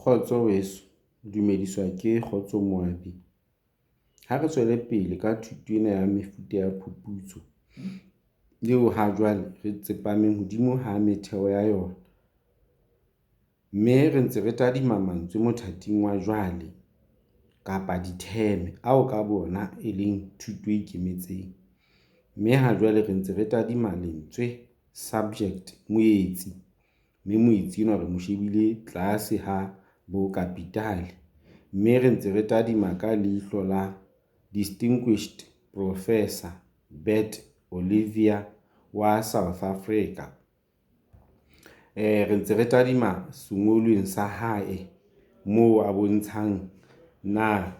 Kgotso weso, o dumediswa ke Kgotso Moabi. Ha re tswele pele ka thuto ena ya mefuta ya phuputso eo ha jwale re tsepameng hodimo ha metheo ya yona. Mme re ntse re tadima mantswe mothating wa jwale kapa ditheme ao ka boona e leng thuto e ikemetseng. Mme ha jwale re ntse re tadima lentswe subject, moetsi, mme moetsi enwa re mo shebile tlase ha bokapitale. Mme re ntse re tadima ka leihlo la Distinguished Professor Bert Olivier wa South Africa. Re ntse re tadima sengolweng sa hae moo a bontshang na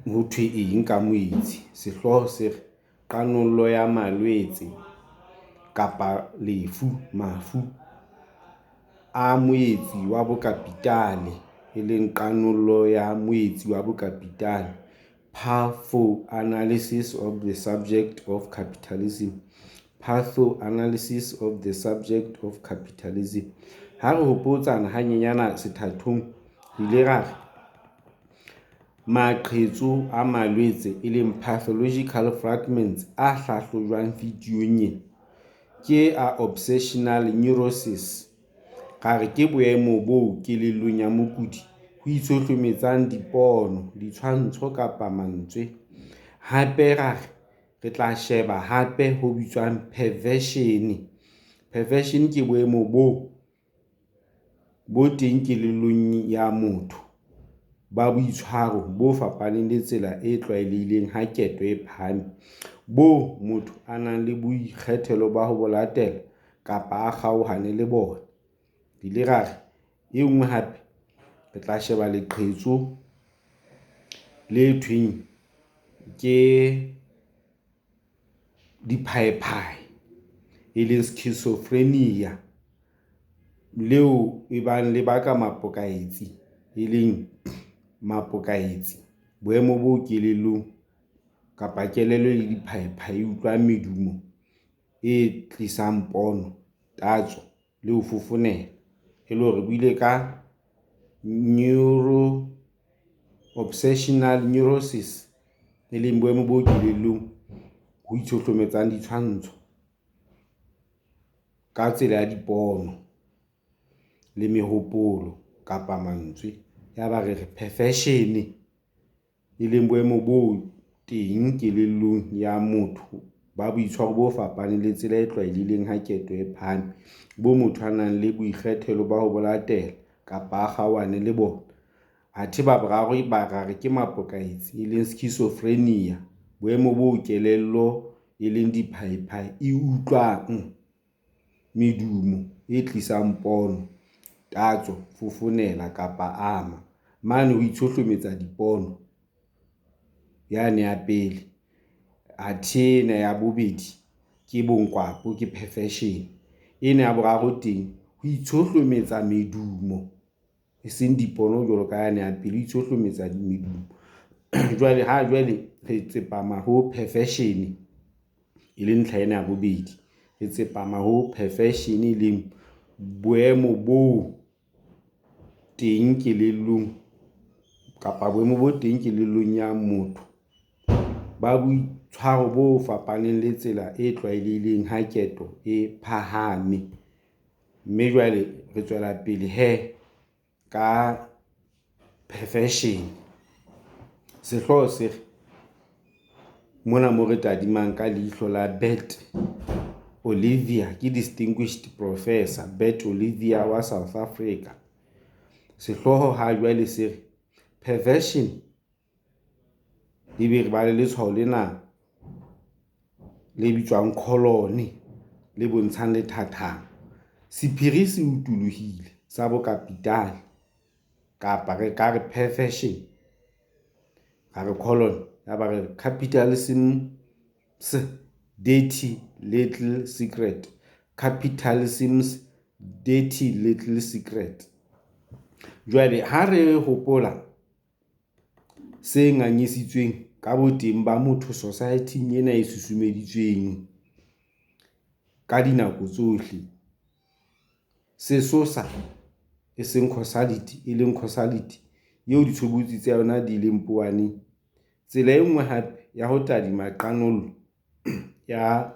ho thwe eng ka moetsi. Sehlooho se re, Qanollo ya malwetse kapa lefu, mafu a moetsi wa bokapitale, e leng qanollo ya moetsi wa bokapitale. Pathoanalysis of the subject of capitalism. Pathoanalysis of the subject of capitalism. Ha re hopotsana hanyenyana sethathong, re ile ra re maqhetso a malwetse, e leng pathological fragments a hlahlojwang videong ena ke a obsessional neurosis. Ra re ke boemo bo kelellong ya mokudi ho itshohlometsang dipono, ditshwantsho kapa mantswe. Hape ra re re tla sheba hape ho bitswang perversion. Perversion ke boemo bo teng kelellong ya motho ba boitshwaro bo fapaneng le tsela e tlwaelehileng ha keto e phahame, boo motho a nang le boikgethelo ba ho bo latela kapa a kgaohane le bona. Re ile ra re e nngwe hape re tla sheba leqhetso le thweng ke diphaephae, e leng schizophrenia, leo e bang le baka mapokaetsi, e leng mapokaetsi. Boemo bo kelellong kapa kelello le diphaephae e utlwang medumo e tlisang pono, tatso le ho fofonela. E le hore re buile ka neuro obsessional neurosis, e leng boemo bo kelellong ho itshohlometsang ditshwantsho ka tsela ya dipono le mehopolo kapa mantswe. Yaba re re perfection, e leng boemo bo teng kelellong ya motho ba boitshwaro bo fapaneng le tsela e tlwaelehileng ha keto e phahame, bo motho a nang le boikgethelo ba ho bo latela kapa a kgaohane le bona. Athe ba boraro ba ra re ke mapokaetsi, e leng schizophrenia, boemo bo kelello e leng diphaephae e utlwang medumo e tlisang pono, tatso, fofonela kapa ama. Mane ho itshohlometsa dipono yane ya pele, athe ena ya bobedi ke bonkwapo ke perfection. Ena ya boraro teng ho itshohlometsa medumo, e seng dipono jwalo ka yane ya pele, ho itshohlometsa medumo. Jwale ha jwale re tsepama ho perfection, e leng ntlha ena ya bobedi. Re tsepama ho perfection, e leng boemo bo teng kelellong kapa boemo bo teng kelellong ya motho ba boitshwaro bo fapaneng le tsela e tlwaelehileng ha keto e phahame. Mme jwale re tswela pele hee ka perfection. Sehlooho se re mona moo re tadimang ka leihlo la Bert Olivier, ke Distinguished Professor Bert Olivier wa South Africa. Sehlooho ha jwale se re perversion, ebe re ba le letshwao lena le bitswang colon le bontshang lethathama. Sephiri se utulohile sa bokapitale kapa re ka re perfection, ra re colon, yaba re capitalism's dirty little secret, capitalism's dirty little secret. Jwale ha re hopola se ngangisitsweng ka boteng ba motho society-eng ena e susumeditsweng ka dinako tsohle, sesosa. e seng causality, e leng causality eo ditshobotsi tsa yona di leng powaneng. Tsela e nngwe hape ya ho tadima qanollo ya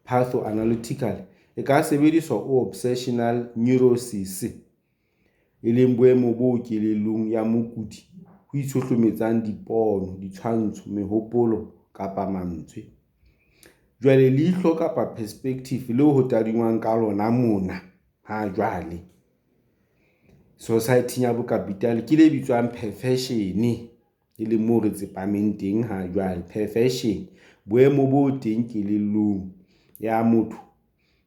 pathoanalytical e ka sebediswa ho obsessional neuroses, e leng boemo boo kelellong ya mokudi ho itshohlometsang dipono, ditshwantsho, mehopolo kapa mantswe. Jwale leihlo kapa perspective leo ho tadingwang ka lona mona ha jwale society-eng ya bokapitale ke le bitswang perfection, e leng moo re tsepameng teng ha jwale. Perfection boemo bo teng kelellong ya motho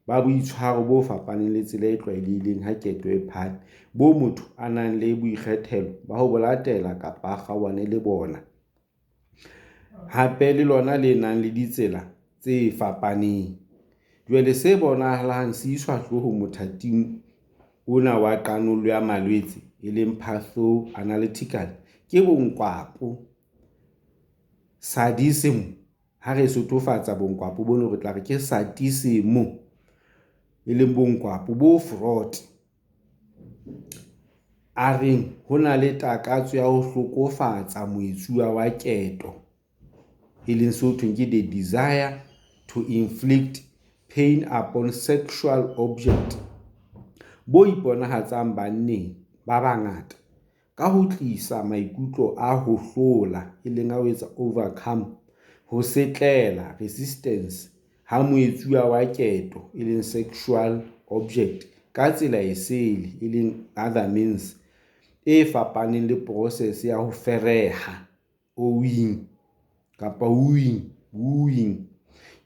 ba boitshwaro bo fapaneng le tsela e tlwaelehileng ha keto e phahame, boo motho a nang le boikgethelo ba ho bo latela kapa a kgaohane le bona, hape le lona le nang le ditsela tse fapaneng. Jwale se bonahalang se iswa hloohong mothating ona wa qanollo ya malwetse, e leng pathoanalytical, ke bonkwapo sadism. Ha re sothofatsa bonkwapo bono, re tla re ke sadism, e leng bonkwapo bo Freud a reng ho na le takatso ya ho hlokofatsa moetsuwa wa keto, e leng se ho thweng ke the desire to inflict pain upon sexual object, bo iponahatsang banneng ba bangata ka ho tlisa maikutlo a ho hlola, e leng a ho etsa overcome, ho setlela, resistance, ha moetsuwa wa keto, e leng sexual object, ka tsela esele, e leng other means, e fapaneng le porosese ya ho fereha, owing kapa wooing.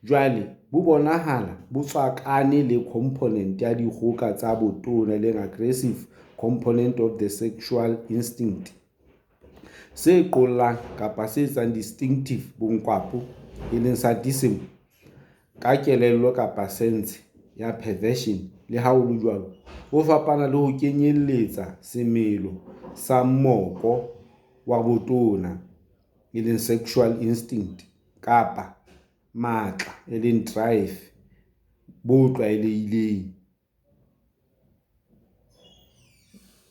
Jwale bo bonahala bo tswakane le component ya dikgoka tsa botona, e leng aggressive component of the sexual instinct. Se qollang kapa se etsang distinctive bonkwapo, e leng sadism, ka kelello kapa sense ya perversion, le ha ho le jwalo, ho fapana le ho kenyelletsa semelo sa moko wa botona, e leng sexual instinct, kapa matla, e leng drive, bo tlwaelehileng,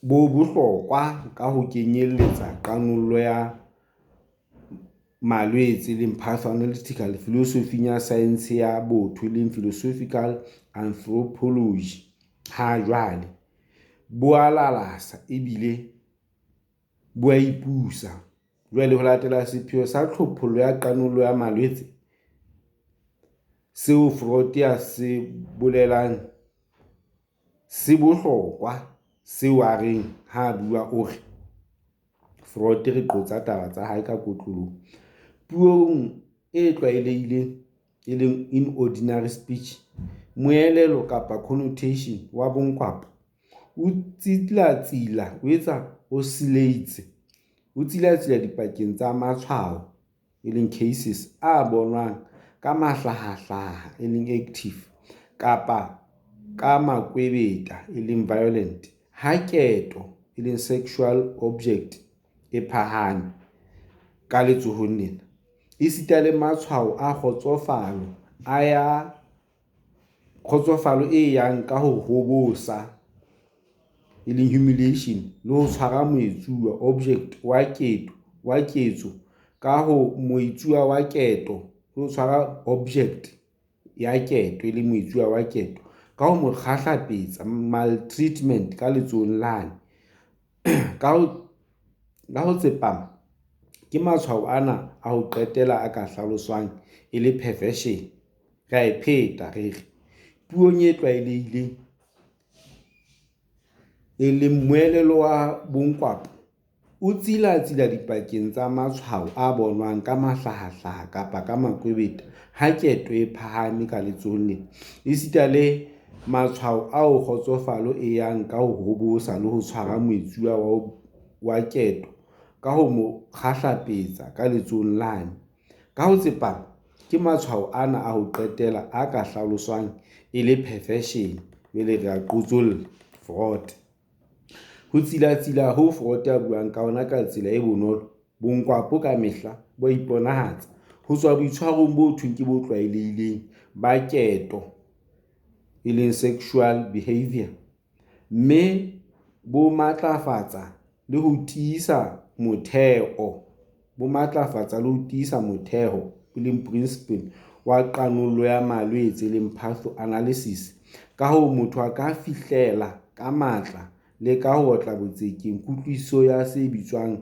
bo bohlokwa ka ho kenyelletsa qanollo ya malwetse, e leng pathoanalytical, filosofing ya saense ya botho, e leng philosophical anthropology ha jwale, bo a lalasa ebile bo a ipusa. Jwale ho latela sepheo sa tlhophollo ya qanollo ya malwetse, seo Freud a se bolelang se bohlokwa, seo a reng ha a bua o re, Freud re qotsa taba tsa hae ka kotloloho. Puong e tlwaelehileng, e leng in ordinary speech, moelelo kapa connotation wa bonkwapo o tsilatsila, o etsa oscillates, o tsilatsila dipakeng tsa matshwao, e leng cases, a bonwang ka mahlahahlaha, e leng active, kapa ka makwebeta, e leng violent, ha keto, e leng sexual object, e phahame ka letsohong lena, esita le matshwao a kgotsofalo e yang ka ho hobosa, e leng humiliation, le ho tshwara moetsuwa, object, wa ketso ka ho moetsuwa wa keto, le ho tshwara object ya keto, e leng moetsuwa wa keto, ka ho mo kgahlapetsa, maltreatment, ka letsohong lane. Ka ho tsepama ke matshwao ana a ho qetela a ka hlaloswang e le perversion. Re a e pheta re re, puong e tlwaelehileng, e leng moelelo wa bonkwapo o tsilatsila dipakeng tsa matshwao a bonwang ka mahlahahlaha kapa ka makwebeta ha keto e phahame ka letsohong lena, esita le matshwao a kgotsofalo e yang ka ho hobosa le ho tshwara moetsuwa wa keto ka ho mo kgahlapetsa ka letsohong lane. Ka ho tsepama ke matshwao ana a ho qetela a ka hlaloswang e le perversion. Jwale re a qotsolla Freud. Ho tsilatsila hoo Freud a buang ka hona ka tsela e bonolo, bonkwapo ka mehla bo a iponahatsa ho tswa boitshwarong bo thweng ke bo tlwaelehileng ba keto, e leng sexual behaviour. Mme bo matlafatsa le ho tiisa motheho, principle, wa qanollo ya malwetse, pathoanalysis. Ka hoo, motho a ka fihlela ka matla le ka ho otla botsekeng kutlwisiso ya se bitswang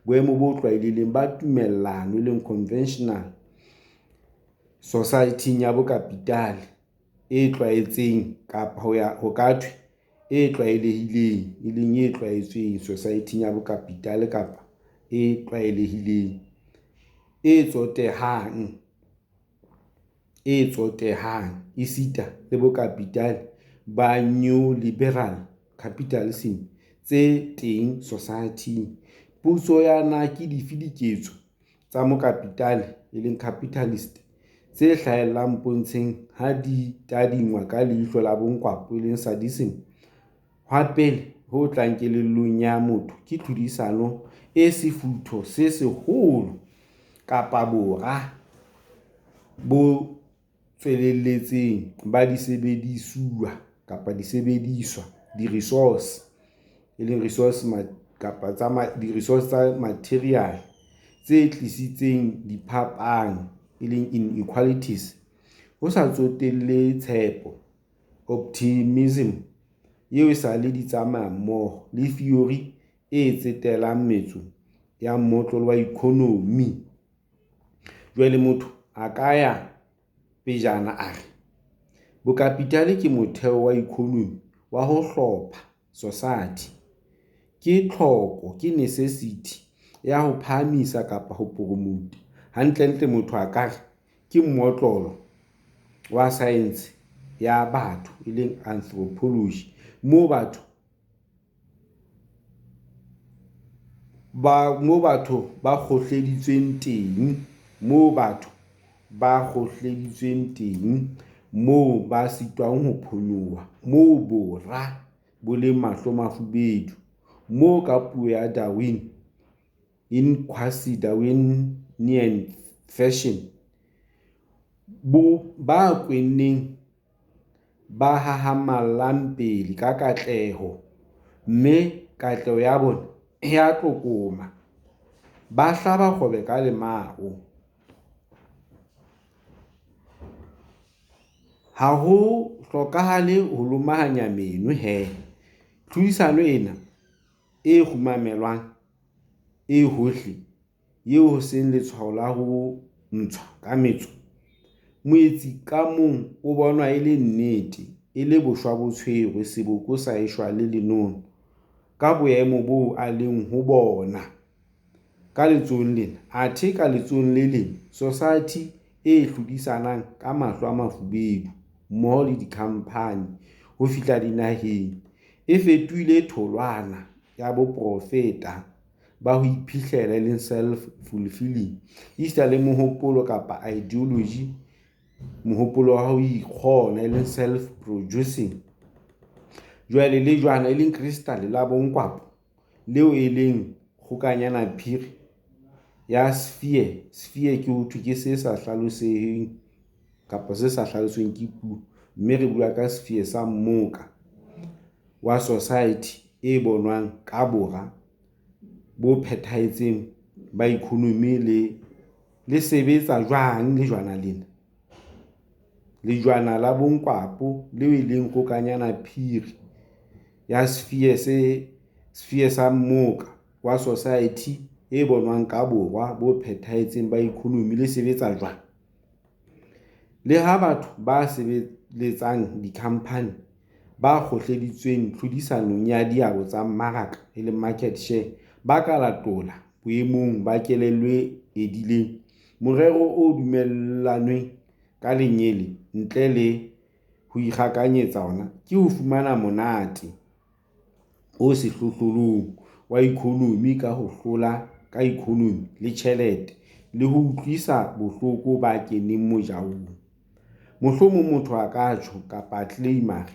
boemo bo tlwaelehileng ba tumellano, conventional, sosaething ya bokapitale, e tlwaetsweng kapa ho ka thwe, e tlwaelehileng, e tlwaetsweng sosaething ya bokapitale kapa e tlwaelehileng, e tsotehang esita le bokapitale ba neoliberal, capitalism, tse teng sosaething. Potso ya na ke dife diketso tsa mokapitale, capitalist, tse hlahellang pontsheng ha di tadingwa ka leihlo la bonkwapo, sadism? Hwa pele ho tlang kelellong ya motho ke tlhodisano e sefutho se seholo kapa bora bo tswelelletseng ba disebedisuwa, diresources, tsa matheriale, tse tlisitseng diphapang, inequalities. Ho sa tsotellehe tshepo, optimism, eo esale di tsamaya mmoho le theori e tsetelang metso ya mmotlolo wa ikonomi. Jwale motho a ka ya pejana, a re, bokapitale ke motheo wa ikonomi wa ho hlopha sosaety. Ke tlhoko, necessity, ya ho phahamisa kapa ho promouta. Hantlentle motho a ka re ke mmotlolo wa saense ya batho, anthropology, moo batho ba kgohleditsweng teng, moo ba sitwang ho phonyoha, moo bora bo leng mahlomafubedu, moo ka puo ya Darwin, in quasi-Darwinian fashion, ba kwenneng ba hahamallang pele ka katleho, mme katleho ya bona e a tlokoma, ba hlaba kgobe ka lemao. Ha ho hlokahale ho lomahanya meno he tlhodisano ena e kgumamelwang, e hohle, eo ho seng letshwao la ho ntshwa ka metso, moetsi ka mong o bonwa e le nnete, e le boshwabotshwerwe, seboko sa eshwa le lenono, ka boemo boo a leng ho bona ka letsohong lena, athe ka letsohong le leng sosaety e hlodisanang ka mahlo a mafubedu mmoho le dikhamphani ho fihla dinaheng, e fetohile tholwana ya boprofeta ba ho iphihlela, self-fulfilling, esita le mohopolo kapa ideology, mohopolo wa ho ikgona, self-producing. Jwale lejwana, crystal, la bonkwapo leo e leng kgokanyanaphiri ya sphere, sphere ke se sa hlalosweng ke puo, mme re bua ka sphere sa mmoka wa sosaety e bonwang ka bora bo phethahetseng ba ikonomi le sebetsa jwang lejwana lena? Lejwana la bonkwapo leo e leng kgokanyanaphiri ya sphere sa mmoka wa sosaety e bonwang ka bora bo phethahetseng ba ikonomi le sebetsa jwang? Le ha batho ba sebeletsang dikhamphani, ba kgohleditsweng tlhodisanong ya diabo tsa mmaraka, market share, ba ka latola, boemong ba kelello e edileng, morero o dumellanweng ka lenyele, ntle le ho ikgakanyetsa ona ke ho fumana monate o sehlohlolong wa ikonomi ka ho hlola ka ikonomi le tjhelete, le ho utlwisa bohloko ba keneng mojaong. Mohlomong motho a ka tjho kapa claim-a a re,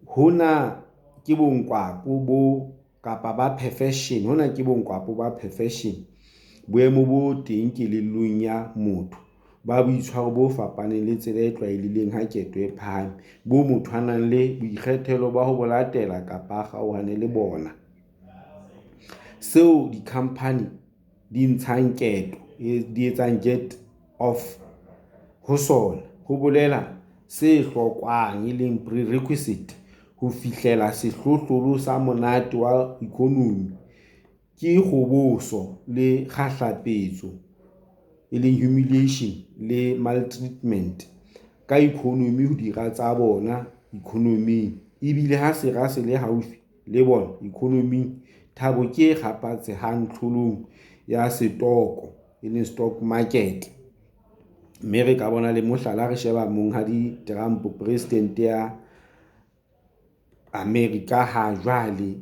hona ke bonkwapo ba perfection, boemo bo teng kelellong ya motho. ba boitshwaro bo fapaneng le tsela e tlwaelehileng ha keto e phahame, boo motho a nang le boikgethelo ba ho bo latela kapa a kgaohane le bona. Seo dikhamphane di ntshang keto, di etsang get off ho sona, ho bolela se hlokwang, e leng prerequisite, ho fihlella sehlohlolo sa monate wa ikonomi, ke kgoboso le kgahlapetso, e leng humiliation le maltreatment, ka ikonomi ho dira tsa bona ikonoming, ebile ha sera se le haufi le bona ikonoming, thabo ke e kgaphatsehang tlholong ya setoko, e leng stock market. Mme re ka bona le mohlala ha re sheba Monghadi Trump, president ya America ha jwale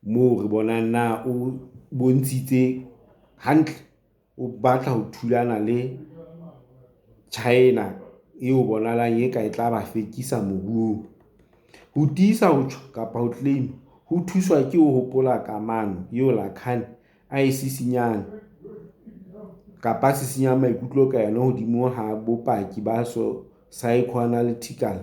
moo re bonang na o bontshitse hantle, o batla ho thulana le China eo bonahalang eka e tla ba fekisa moruong. Ho tiisa ho tjho kapa ho claim ho thuswa ke ho hopola kamano eo Lacan a e sisinyang kapa a sisinyang maikutlo ka yona hodimo ha bopaki ba psychoanalytical,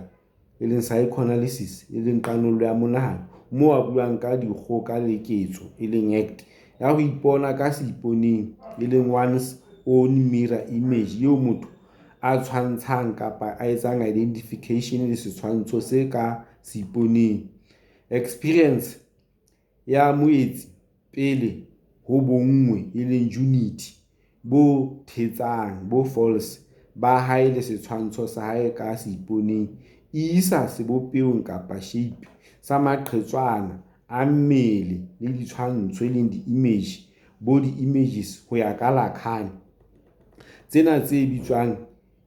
e leng psychoanalysis, e leng qanollo ya monahano, moo a buang ka dikgoka le ketso, e leng act, ya ho ipona ka seiponeng, e leng one's own mirror image, eo motho a tshwantshang kapa a etsang identification le setshwantsho se ka seiponeng, experience ya moetsi pele ho bonngwe, e leng unity, bo thetsang bo false ba hae le setshwantsho sa hae ka seiponeng, e isa sebopehong kapa shape sa maqhetswana a mmele le ditshwantsho, e leng di-image, body images, ho ya ka Lacan. Tsena tse bitswang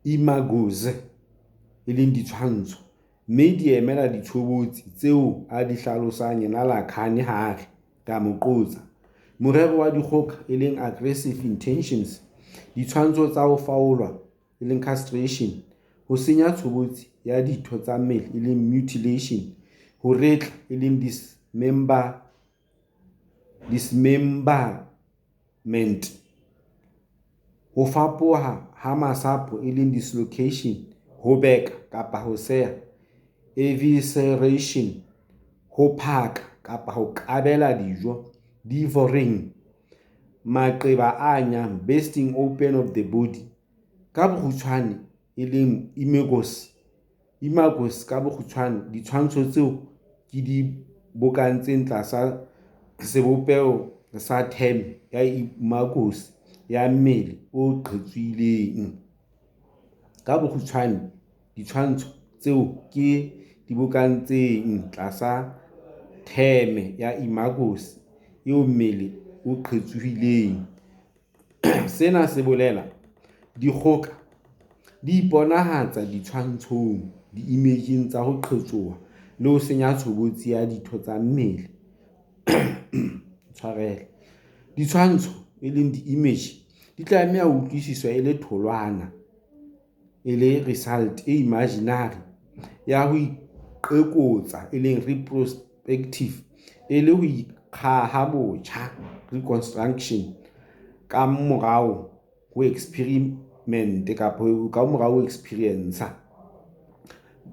imagos, e leng ditshwantsho, mme di emela ditshobotsi tseo a di hlalosang yena Lacan ha a re, ke a mo qotsa, morero wa dikgoka, e leng aggressive intentions, ditshwantsho tsa ho faolwa, e leng castration, ho senya tshobotsi ya ditho tsa mmele, e leng mutilation, ho retla, e leng dismemberment, ho fapoha ha masapo, e leng dislocation, ho beka kapa ho seha, evisceration, ho phaka kapa ho kabela dijo, devouring, maqeba a nyang, bursting open of the body. Ka bokgutshwane, e leng imagos, ka bokgutshwane, ditshwantsho tseo ke di bokantseng tlasa sebopeho sa theme ya imagosi ya mmele o qetsohileng. Ka bokgutshwane, ditshwantsho tseo ke di bokantseng tlasa theme ya imagosi eo mmele o qetsohileng. Sena se bolela dikgoka di iponahatsa ditshwantshong, di-image-ng tsa ho qhetsoha le ho senya tshobotsi ya ditho tsa mmele. Tshwarelo. Ditshwantsho, e leng di-image, di tlameha ho utlwisiswa e le tholwana, e le result e imaginary ya ho iqekotsa, e leng retrospective, e le ho ikgaha botjha, reconstruction, ka morao ho experiment kapa ka morao ho experience,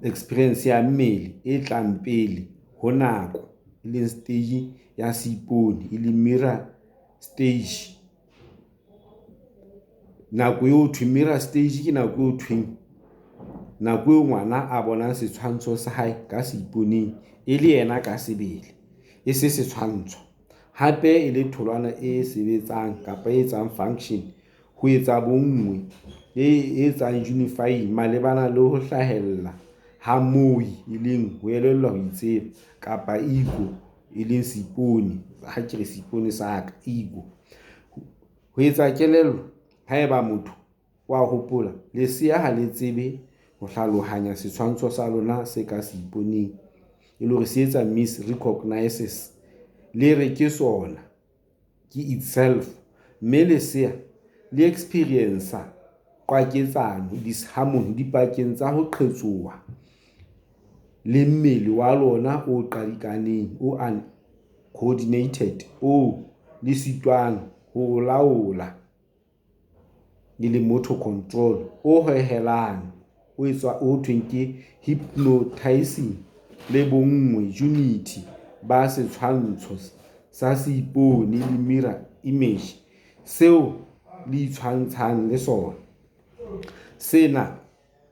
experience ya mmele e tlang pele ho nako, e leng stage ya seipone, e leng mirror stage. Nako eo thweng mirror stage ke nako eo thweng nako eo ngwana a bonang setshwantsho sa hae ka seiponeng e le yena ka sebele, e se setshwantsho. Hape e le tholwana e sebetsang kapa e etsang function ho etsa bonngwe, e etsang unifying malebana le ho hlahella ha moi, e leng ho elellwa ho itseba, kapa ego, e leng seipone, ha ke re seipone sa ka, ego. Ho etsa kelello, haeba motho wa hopola, lesea ha le tsebe ho hlalohanya setshwantsho sa lona se ka seiponeng, e le hore se etsa misrecognizes, le re ke sona, ke itself, mme lesea le experience qwaketsano, disharmony dipakeng tsa ho qhetsoha le mmele wa lona o qadikaneng, o uncoordinated, oo le sitwang ho o laola. e leng motor control, o hohelang, o etswa o thweng ke hypnotizing le bonngwe, unity, ba setshwantsho sa seipone, mirror image, seo le itshwantshang le sona. Sena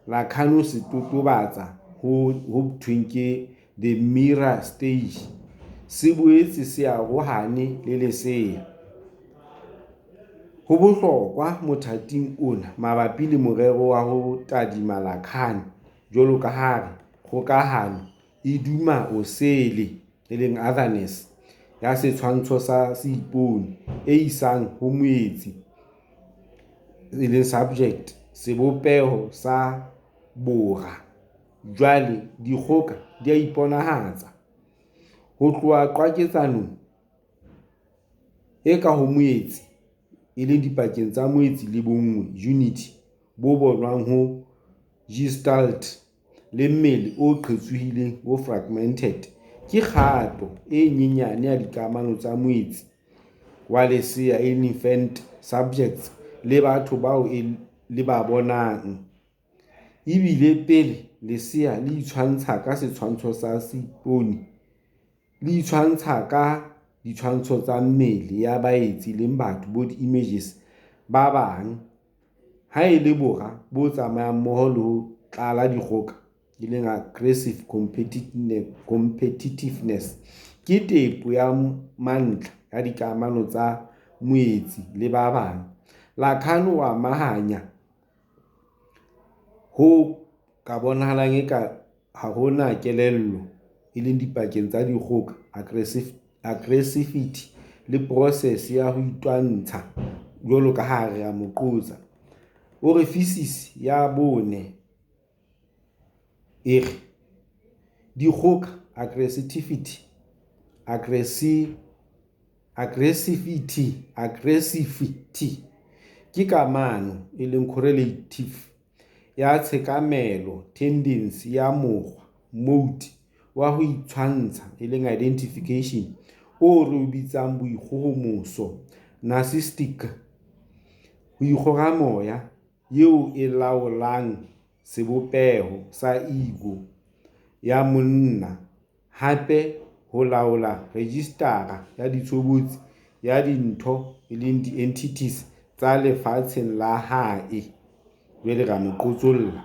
Lacan o se totobatsa ho thweng ke the mirror stage, se boetse se arohane le lesea. Ho bohlokwa mothating ona mabapi le morero wa ho tadima Lacan jwalo ka ha a re kgokahano e duma osele, otherness, ya setshwantsho sa seipone e isang ho moetsi, subject, sebopeho sa bora, jwale dikgoka di a iponahatsa. Ho tloha qwaketsanong e ka ho moetsi, e leng dipakeng tsa moetsi le bonngwe, unity, bo bonwang ho Gestalt le mmele o qetsohileng, fragmented, ke kgato e nyenyane ya dikamano tsa moetsi wa lesea, infant subjects, le batho bao le ba bonang. Ebile pele lesea le itshwantsha ka setshwantsho sa seipone, le itshwantsha ka ditshwantsho tsa mmele ya baetsi, batho, body images, ba bang. Ha e le bora bo tsamayang mmoho le ho tlala dikgoka, aggressive competitiveness, ke tepo ya mantlha ya dikamano tsa moetsi le ba bang. Lacan o amahanya ho ka bonahalang eka ha ho na kelello, e leng dipakeng tsa dikgoka, aggressivity le porosese ya ho itwantsha jwalo ka ha a re re a mo qotsa. O re fisis ya bone e re, dikgoka, aggressivity ke kamano, correlative, ya tshekamelo, tendency, ya mokgwa, mode, wa ho itshwantsha, identification, oo re o bitsang boikgohomoso, narcissistic, ho ikgoha moya, eo e laolang sebopeho sa ego ya monna hape ho laola rejistara ya ditshobotsi ya dintho, entities, tsa lefatsheng la hae. Jwale ra mo qotsolla,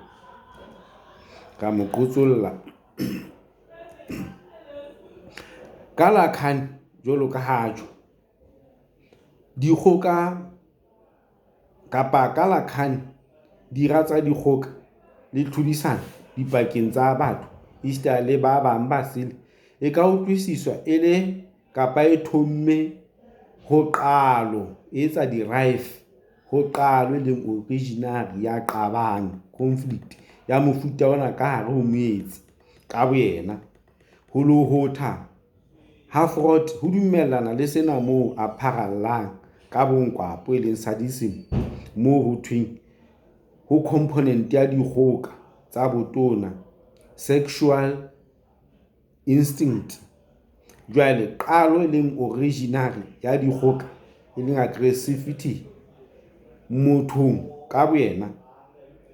ra mo qotsolla. Ka Lacan jwalo ka ha tjho, dikgoka kapa ka Lacan dira tsa dikgoka le tlhodisano dipakeng tsa batho esita le ba bang basele e ka utlwisiswa e le kapa e thomme ho qalo, e etsa derive ho qalo, e leng originale ya qabang, conflict, ya mofuta ona ka hare ho moetsi ka boyena. Ho lohotha ha Freud ho dumellana le sena moo a pharallang ka bonkwapo e leng sadism moo ho thweng ho component ya dikgoka tsa botona, sexual instinct. Jwale qalo e leng originale ya dikgoka e leng aggressivity mothong ka boyena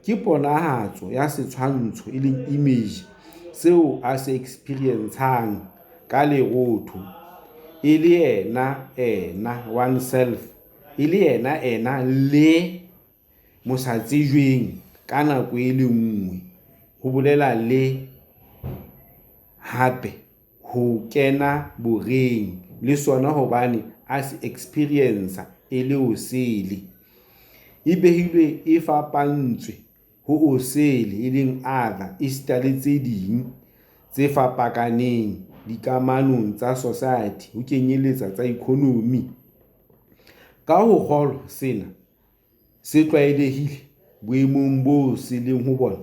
ke ponahatso ya setshwantsho e leng image seo a se experiencang ka lerotho e le yena-ena, oneself, e le yena-ena le mosatsejweng ka nako e le nngwe, ho bolela le hape ho kena boreng le sona hobane a se experiencer e le osele. E behilwe e fapantswe ho osele, e leng other, esita le tse ding tse fapakaneng dikamanong tsa society ho kenyeletsa tsa economy. Ka ho kgolwa sena se tlwaelehile boemong boo se leng ho bona,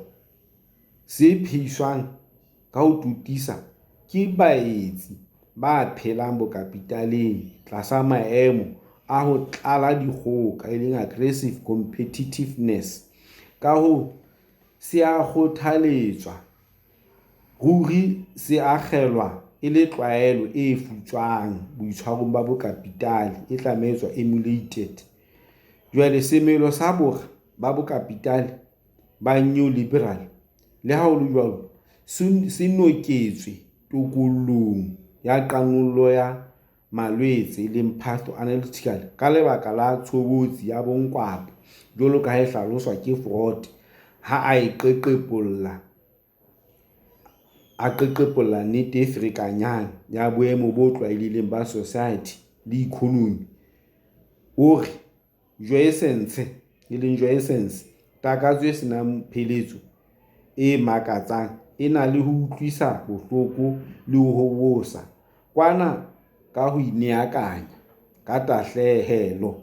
se pheiswang ka ho totisa ke baetsi ba phelang bokapitaleng tlasa maemo a ho tlala dikgoka, aggressive competitiveness. Ka hoo, se a kgothaletswa, ruri se akgelwa e le tlwaelo e futswang boitshwarong ba bokapitale, e tlameha ho etswa emulated. Jwale semelo sa bora ba bokapitale ba neo-liberal, le ha ho le jwalo, se noketswe tokollong ya qanollo ya malwetse, patho-analytical, ka lebaka la tshobotsi ya bonkwapo jwalo ka ha e hlaloswa ke Freud ha a qeqepolla nnete e ferekanyang ya boemo bo tlwaelehileng ba sosaethi le ikhonomi, o re 'jouissance', takatso e se nang pheletso, e makatsang, e na le ho utlwisa bohloko le ho hobosa, kwana ka ho inaakanya ka tahlehelo,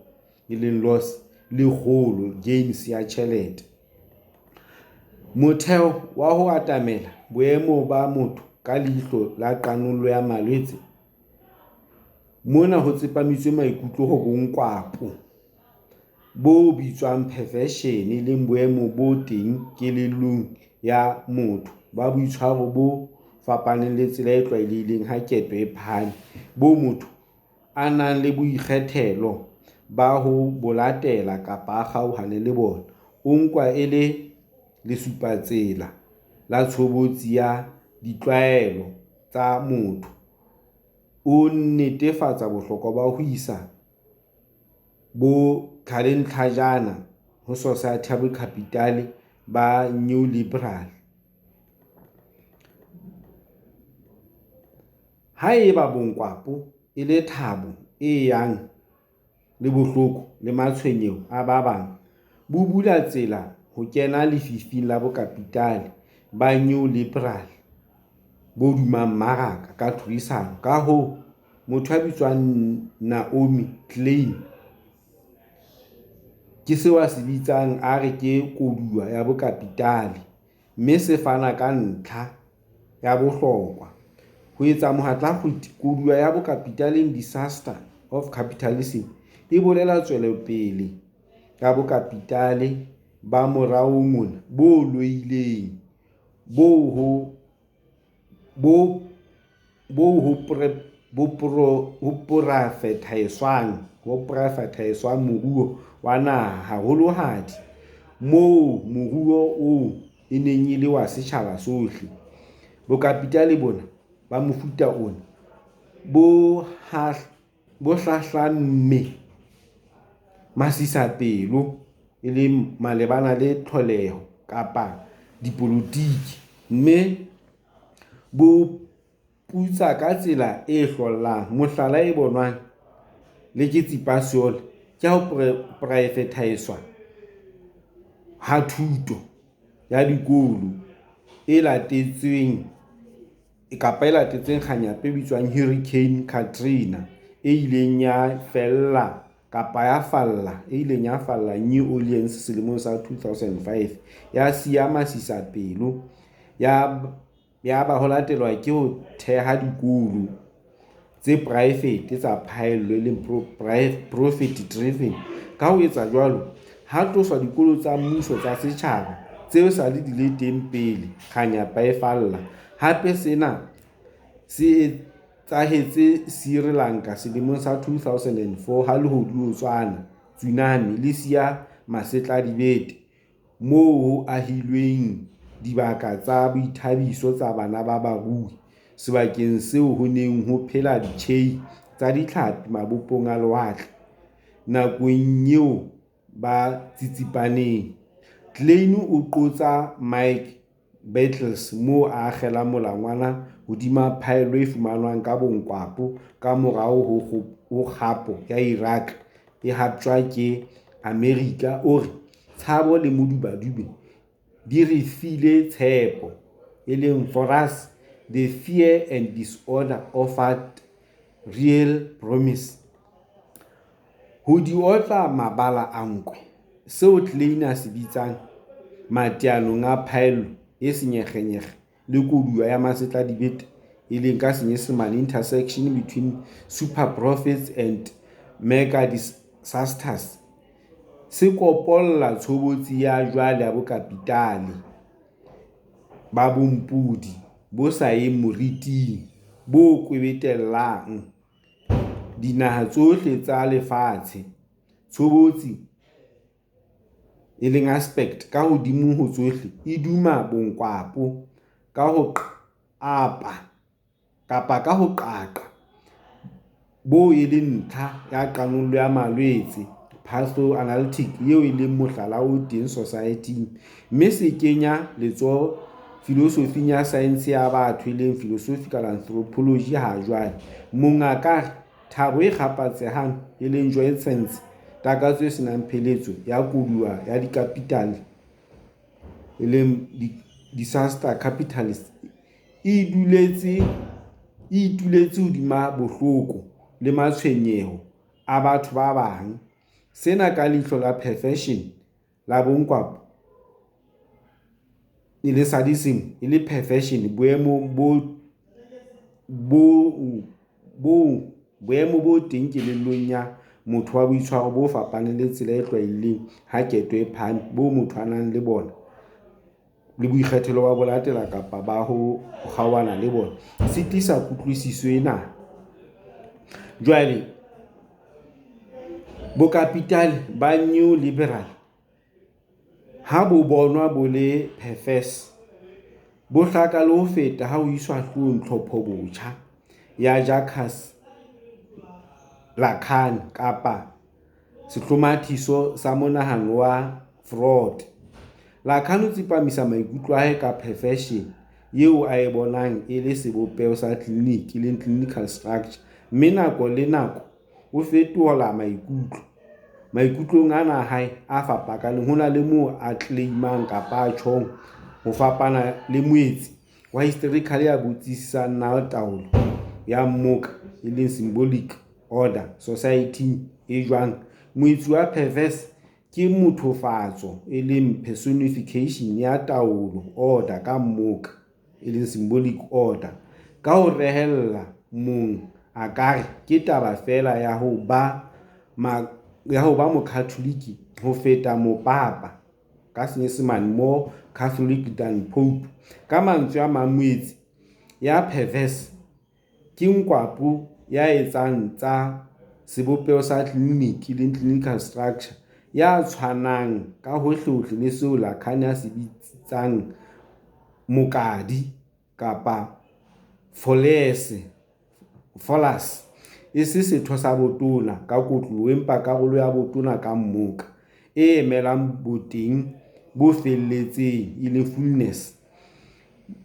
loss, le kgolo, gains, ya tjhelete. Motheo wa ho atamela boemo ba motho ka leihlo la qanollo ya malwetse, mona ho tsepamisitswe maikutlo ho bonkwapo, bo bitswang perversion, e leng boemo bo teng kelellong ya motho ba boitshwaro bo fapaneng le tsela e tlwaelehileng ha keto e phahame, boo motho a nang le boikgethelo ba ho bo latela kapa a kgaohane le bona, o nkwa e le lesupatsela la tshobotsi ya ditlwaelo tsa motho, o nnetefatsa bohlokwa ba ho isa bo tlhalentlhajana ho sosaethi ya bokapitale ba neo-liberal. Ha eba bonkwapo e le thabo e yang le bohloko le matshwenyeho a ba bang, bo bula tsela ho kena lefifing la bokapitale ba neo-liberal bo dumang mmaraka ka tlhodisano. Ka hoo, motho ya bitswang Naomi Klein, ke seo a se bitsang a re ke koduwa ya bokapitale, mme se fana ka ntlha ya bohlokwa. Ho etsa mohatlakgwiti, koduwa ya bokapitale, disaster of capitalism, e bolela tswelopele ya bokapitale ba morao mona bo loileng, boo ho poraefethaeswang moruo wa naha haholohadi moo moruo oo e neng e le wa setjhaba sohle. Bokapitale bona ba mofuta ona, bo hlahlamme masisapelo, malebana le tlholeho kapa dipolotiki, mme bo putsa ka tsela e hlollang. Mohlala e bonwang le ke Tsipa Seolo ke ha ho poraefethaeswa ha thuto ya dikolo e latetsweng kapa e latetseng kganyapa e bitswang Hurricane Katrina, e ileng ya fella kapa ya falla, e ileng ya falla New Orleans selemong sa 2005, ya siya masisapelo ya yaba ho latelwa ke ho theha dikolo tse poraefete tsa phaello, e leng profit driven. Ka ho etsa jwalo, ha tloswa dikolo tsa mmuso tsa setjhaba tseo esale di le teng pele kganyapa e falla. Hape sena se etsahetse Sri Lanka selemong sa 2004 ha lehodiotswana, tsunami, le siya masetladibete moo ho ahilweng dibaka tsa boithabiso tsa bana ba barui sebakeng seo ho neng ho phela ditjhei tsa ditlhapi mabopong a lewatle nakong eo ba tsitsipaneng. Klein o qotsa Mike Beetles moo a akgelang molangwana hodima phaello e fumanwang ka bonkwapo ka morao ho kgapo ya Iraq e haptjwa ke Amerika, o re 'Tshabo le modubadube di re file tshepo', 'For us, the fear and disorder offered real promise'. Ho di otla mabala a nkwe, seo Klein a se bitsang mateanong a phaello e senyekgenyekge le koduwa ya masetladibete, ka intersection between superprofits and megadisasters, se kopolla tshobotsi ya jwale ya bokapitale ba bompodi bo sa yeng moriting, bo kwebetelang dinaha tsohle tsa lefatshe. Tshobotsi. e leng aspect, ka hodimo ho tsohle e duma bonkwapo ka ho qapa kapa ka ho qaqa, boo e leng ntlha ya qanollo ya malwetse, patho-analytic, eo e leng mohlala o teng sosaething, mme se kenya letsoho filosofing ya saense ya batho, e leng philosophical anthropology ha jwale. Mong a ka re, thabo e kgapatsehang, e leng jouissance, takatso e se nang pheletso ya koduwa ya dikapitale, e leng disaster capitalism, e ituletse hodima bohloko le matshwenyeho a batho ba bang, sena ka leihlo la perversion, la bonkwapo, e le sadism, e le perversion, boemo bo teng kelellong ya motho ba boitshwaro bo fapaneng le tsela e tlwaelehileng ha keto e phahame, boo motho a nang le bona le boikgethelo ba ho bo latela kapa ba ho kgaohana le bona, se tiisa kutlwisiso ena. Jwale bokapitale ba neo-liberal ha bo bonwa bo le perverse, bo hlaka le ho feta ha ho iswa hloohong tlhophollo-botjha ya Jacques Lacan ka sehlomathiso sa monahano wa Freud. Lacan o tsepamisa maikutlo a hae ka perversion eo a e bonang e le sebopeho sa tleliniki, clinical structure, mme nako le nako o fetola maikutlo. Maikutlong ana a hae a fapakaneng ho na le moo a tleleimang kapa a tjhong ho fapana le moetsi wa historical ya botsisisang na taolo ya mmoka, e leng symbolic order, sosaething e jwang, moetsi wa perverse ke mothofatso, e leng personification, ya taolo, order, ka mmoka, e leng symbolic order. Ka ho rehella mong a ka re ke taba feela ya ho ba Mokhatholike ho feta mopapa ka senyesemane, more catholic than pope. Ka mantswe a mang, moetsi ya perverse ke nkwapo ya etsang tsa sebopeho sa tleliniki, e leng clinical structure, ya tshwanang ka hohlehohle le seo Lacan a se bitsang mokadi kapa phallus, e seng setho sa botona ka kotloloho empa karolo ya botona ka mmoka, e emelang boteng bo felletseng, e leng fullness.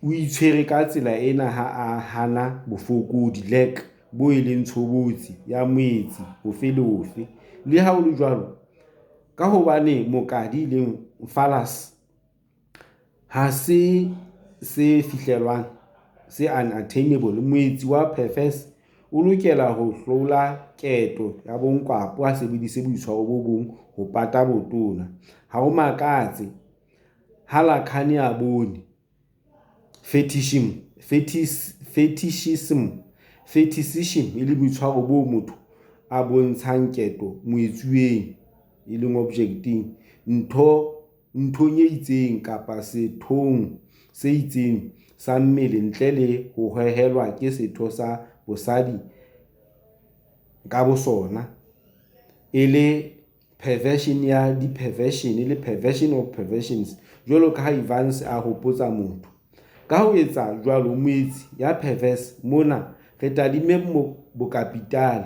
O itshwere ka tsela ena ha a hana bofokodi, lack, boo e leng tshobotsi ya moetsi ofe le ofe. Le ha ho le jwalo, ka hobane mokadi, e leng phallus, ha se se fihlellwang, se unattainable, moetsi wa perverse o lokela ho hlola keto ya bonkwapo a sebedise boitshwaro bo bong ho pata botona. Ha ho makatse ha Lacan a bone fetishism e le boitshwaro boo motho a bontshang keto moetsuweng, e leng object-eng, nthong e itseng kapa sethong se itseng sa mmele ntle le ho hohelwa ke setho sa bosadi ka bosona, e le perversion ya di-perversion, e le perversion of perversions, jwalo ka ha Evans a hopotsa motho. Ka ho etsa jwalo, moetsi ya perverse, mona re tadimme bokapitale.